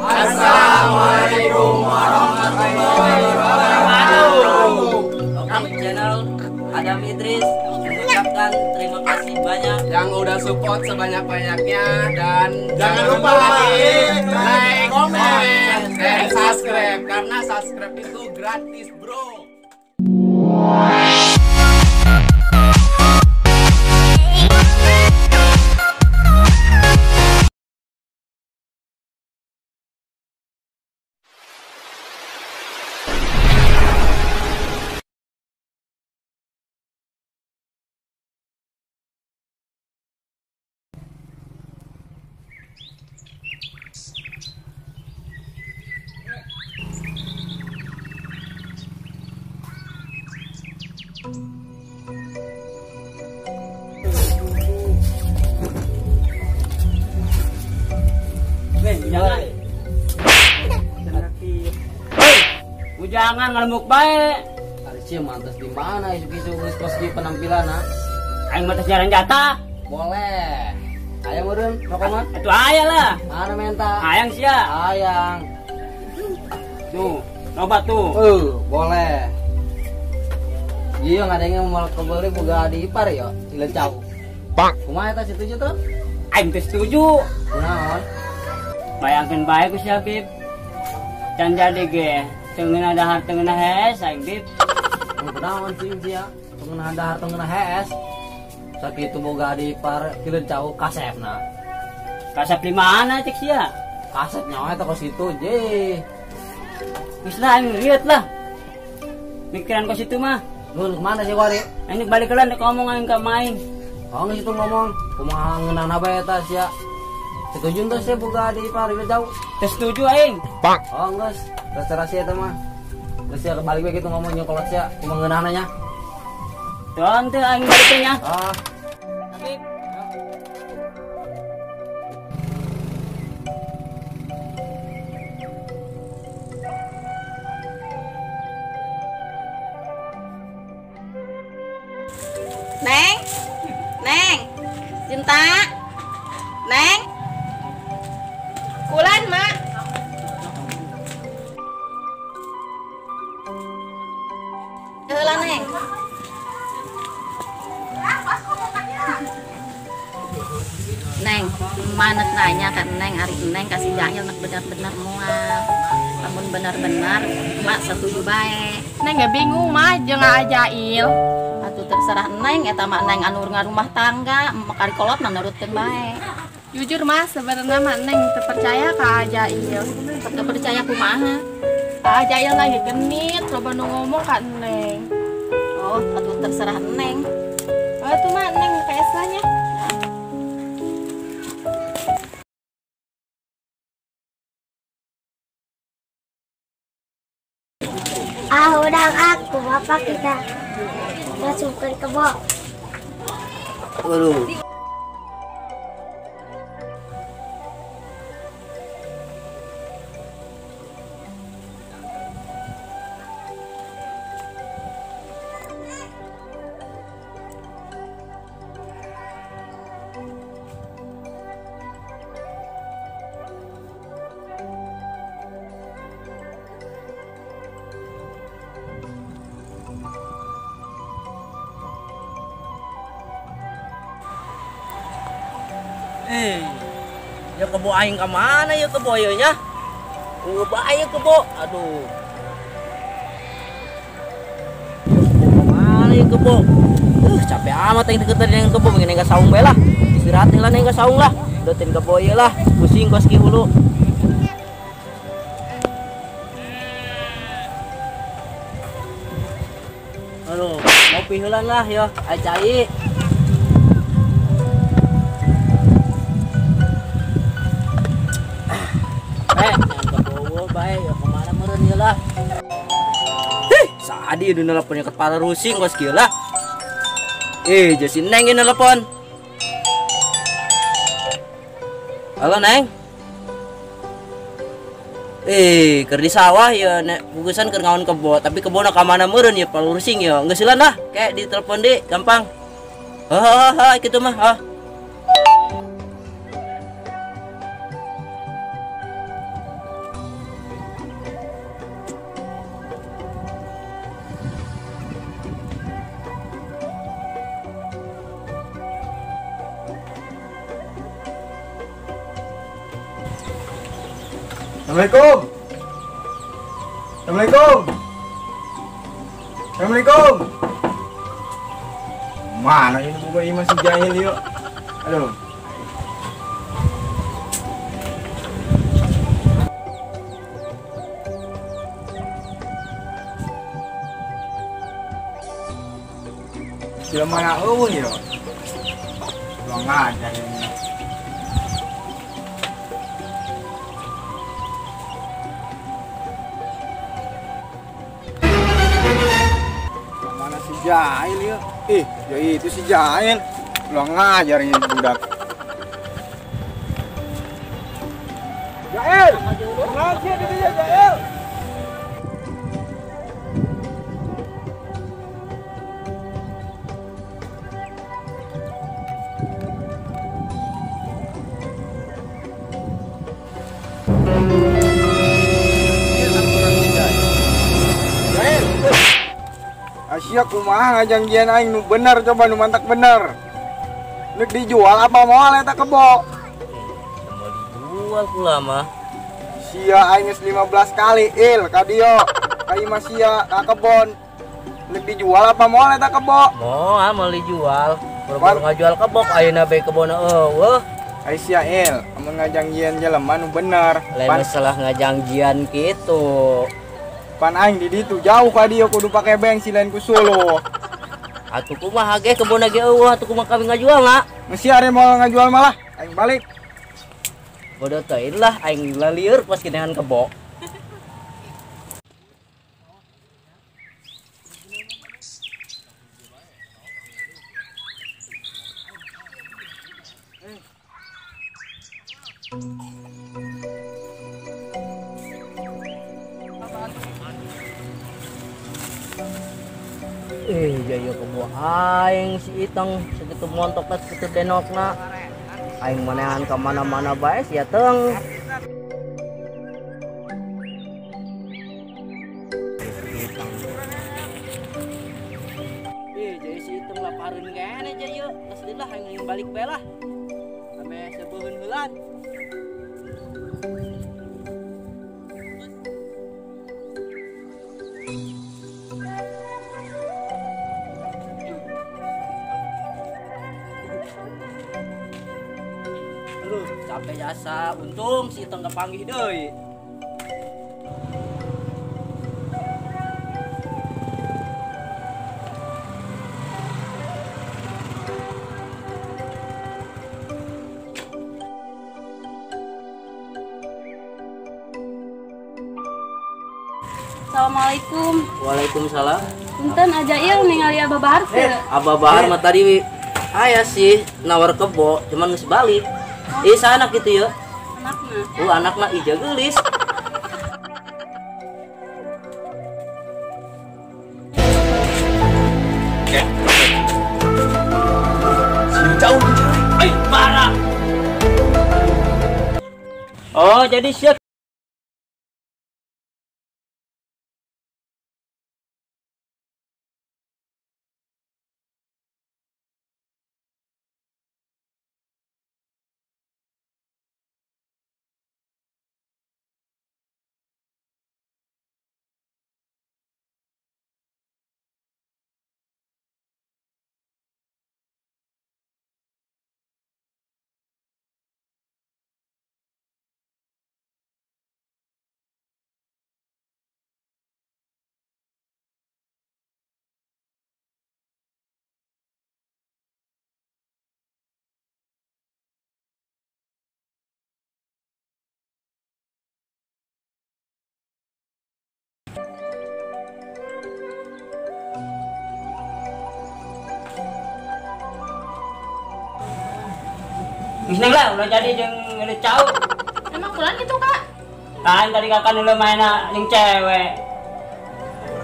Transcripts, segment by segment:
Assalamualaikum warahmatullahi wabarakatuh. Kami channel Adam Idris mengucapkan terima kasih banyak yang udah support sebanyak-banyaknya, dan jangan lupa like, comment, dan subscribe karena subscribe itu gratis, bro. Jangan ngelemuk baik. Arcia mantas di mana isu-isu geus kos di penampilan ha? Aing mah jalan jatah. Boleh. Aya meureun rokok mah? Atuh aya lah. Mana menta? Hayang sia. Hayang. Tuh, coba tuh. Boleh. Iya ngadengnya mau kebeli boga adi ipar ya, ileun cau. Bang. Kumaha eta setuju tuh? Aing teu setuju. Kunaon? Bayangkeun bae ku si Habib. Can jadi ge. Tengenah dahar tengenah hees aing Bib. Kunaon cing sia? Tengenah dahar tengenah hees. Sakitu boga adi ipar kileun cau kasepna. Kasep di mana cek sia? Kasep nyawa eta kos kitu je. Geus lah aing rieut lah. Mikiran kos itu mah. Nun kemana sih wari? Aing balik heula nek ngomong aing ka main. Oh geus itu ngomong, kumaha ngeunahna bae eta sia. Setuju teu sia boga adi ipar kileun cau? Teu setuju aing. Bang. Oh geus. Terserah sih eta mah. Geus sia balik we kitu ngomong jeung kolot sia, kumaha ngeunahna nya. Tuh teu aing balik teh nya. Ah. Neng, Neng, Cinta, Neng, Kulan, Mak. Heula, Neng. Neng, manek nanya kan Neng, ari Neng kasih Jail nek benar-benar mual. Lamun benar-benar Mak setuju bae. Neng gak bingung, Mak, jeung Ajail. Atuh terserah Neng, eta mah Neng anu ngarumah tangga, kari kolot mah nurutkeun bae. Jujur, Mas, sebenarnya Mak Neng terpercaya ka Ajail. Terpercaya kumaha? Ka Ajail lagi genit, loba nu ngomong ka Neng. Oh, atuh terserah Neng. Oh, tuh Mak Neng PS lah nya. Ah, udang aku, bapak kita masukkan ke bok. Waduh. Ya kebo aing ka mana ya kebo ieu nya? Bae ya kebo. Aduh. Ya kebo ka mana ya kebo? Capek amat aing deketan dengan kebo, mending ka saung bae lah. Istirahat lah neng ka saung lah. Dotin kebo ieu lah, pusing kos ki hulu. Aduh, ngopi heula lah ya, ai cai. Bae ya kemana meureun ieu lah. Hih, sadi udah nelpon ke kepala rusing kos kieu lah. Jasi Neng ieu nelpon. Halo Neng. Keur di sawah ya nek bugusan keur ngaon kebo, tapi kebona ka mana meureun ya palu rusing ya. Geus heula lah, kayak ditelepon di gampang. Hahaha, kitu mah. Ah. Assalamualaikum. Assalamualaikum. Assalamualaikum. Mana ini buka imah si jahil yuk. Aduh. Sila mana eueuh ya? Ulang aja ini. Mana si jahil ya? Ih, ya itu si jahil. Ulang ngajar ini budak. Jahil! Ngajar itu ya jahil. Asia kumaha ngajangjian aing nu bener coba nu mantak bener. Nek dijual apa moal eta kebo? Mau dijual kula mah. Sia aing geus 15 kali il ka dieu. Ka imah sia ka kebon. Nek dijual apa moal eta kebo? Moal mau dijual. Baru ngajual kebo ayeuna bae kebona eueuh. Ai sia il, amun ngajangjian jelema nu bener. Lain masalah ngajangjian kitu. Pan aing di ditu jauh ka dieu kudu pake bensin lain ku suluh. Atuh kumaha ge kebon ge eueuh atuh kumaha kami ngajual na. Mesti are moal ngajual malah aing balik. Bodoh teuing lah aing lalieur pas kinehan kebo. Jaya kebo aing si Iteng segitu montokna segitu denokna. Aing manehan ka mana-mana bae sia teng. Jaya si Iteng lapareun kene jaya. Geus deui lah aing balik bae lah. Ame sebeuheun heulan. Aduh, capek jasa. Untung si Iteng kepanggih deui. Assalamualaikum. Waalaikumsalam. Punten aja il ningali Abah Bahar teu? Abah Bahar mah tadi aya sih nawar kebo, cuman geus balik. Ih, sanak gitu ya. Anakna. Anakna ija geulis. Jauh. Eh, parah. Oh, jadi siap. Geus lah, ulah jadi jeung ngeuleuh cau. Emang pulang gitu, Kak? Kan tadi kakak ngeuleuh main jeung cewek.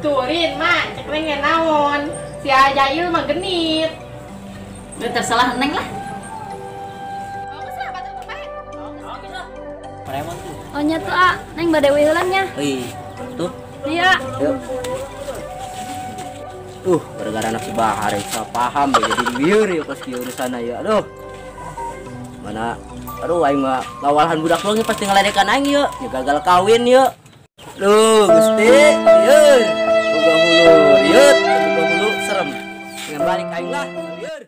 Turin, Mak, cek neng naon. Si Ajail mah genit. Udah tersalah neng lah. Oh, geus lah, batur bae. Oh, geus lah. Preman tuh. Oh nya tuh, A. Neng bade weuheulan nya. Ih, tuh. Iya. Yuk. Gara-gara anak si Bahar bisa paham ya, jadi lieur ya pas di urusan ya. Aduh. Mana aduh aing mah ngawalahan budak doang pasti ngeledekan aing yeuh. Ya gagal kawin yeuh. Duh, Gusti, lieur. Boga hulu rieut, boga hulu serem. Dengan balik aing lah, lieur.